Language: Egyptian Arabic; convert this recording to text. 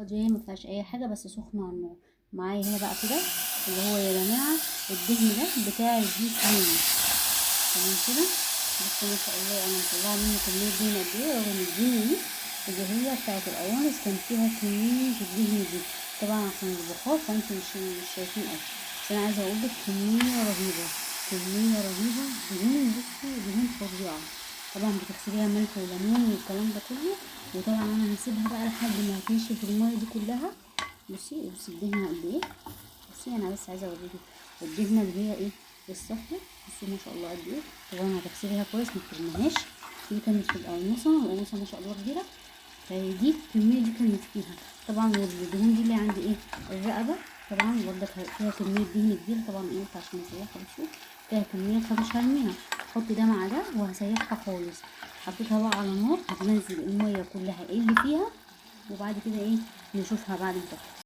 فاضية، ما فيهاش اي حاجة، بس سخنة على النار. معايا هنا بقى كده اللي هو يا جماعة الدهن ده بتاع الزيت رومي، تمام كده. بصوا ما شاء الله انا مطلعه منه كمية دهن قد ايه، رغم الدهن دي اللي هي بتاعه القوانص كان فيها كمية الدهن دي، طبعا عشان البخار فانتوا مش شايفين قوي، بس انا عايزه اقول لك كمية رهيبة، كمية رهيبة دهون. بصوا دهون فظيعة، طبعا بتغسليها ملح وليمون والكلام ده كله. وطبعا انا هسيبها بقى لحد ما هتنشف المية دي كلها. بصي الدهنه قد ايه. بصي انا بس عايزه اوريكم الدهنه اللي هي ايه الصافية. بصوا ما شاء الله قد ايه. طبعا هتغسليها كويس ما ترميهاش، دي كانت في القرنصه، القرنصه ما شاء الله كبيرة، فدي الكمية دي كانت فيها. طبعا والدهون دي اللي عندي ايه الرقبة، طبعا برضك فيها كمية دهن كبيرة، طبعا قلت عشان اسيحها. بصوا فيها كمية فمش هرميها، احط ده مع ده وهسيحها خالص. حطيتها بقى على نار، هتنزل المية كلها اللي فيها، وبعد كده ايه نشوفها بعد ما تخلص.